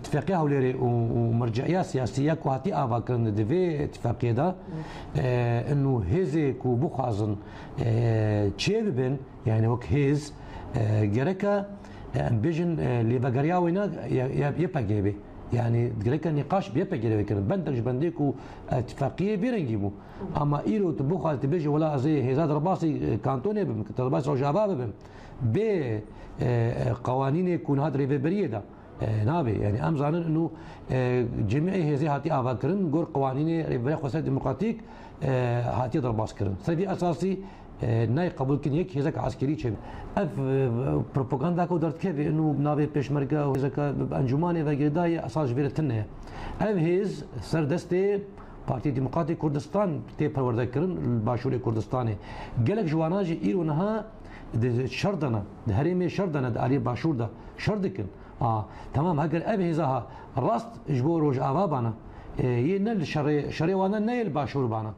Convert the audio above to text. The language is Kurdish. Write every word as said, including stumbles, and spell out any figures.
Tifaqê Hewlêrê û, û merciiya siyasî ya ku hatî avakirin di vê tifaqê de, e, inu hêzê ku bixwazin, e, çê bibin, yani wek hêz, e, gereke, e, em bêjin, e, lêvegeriya wêna ya, ya, Y P G bê. Yani gereke nîqaş bi Y P G re vekirin. Bendek ji bendê ku, e, tifaqiyê vê rengî bû. Ama îro tu bixwazî tu bêjî, wela ez ê hêza derbasî, e, kantonê bibim, derbasî Rojava bibim. Bê, e, e, qewanînê ku niha di rêveberiyê de, e, nabê. Yani em zanin inu, e, cemî hêzê hatî avakirin, gor qewanînê Rêveberiya Xweseriya Demokratîk, e, hatiye derbas kirin. Ser vî esasî, e, nayê qebûl kirin yek hêzek eskerî çêbe. Ev, e, propaganda ku derdikeve inu navê pêşmerge û hêzeke bi encûmanê ve girêdayî esas ji vê re tune ye. Ev hêz ser destê Partî Demokratîk Kurdistan tê perwerde kirin li Başûrê Kurdistanê. Gelek ji wana jî îro niha di şer de ne, di herêmê şer de ne, di aliyê Başûr de şer dikin. A, temam, heger ev hêza ha rast ji bo Rojava bana, e, yê ne li şerê, şerê wan ne, ne yê li Başûr bana.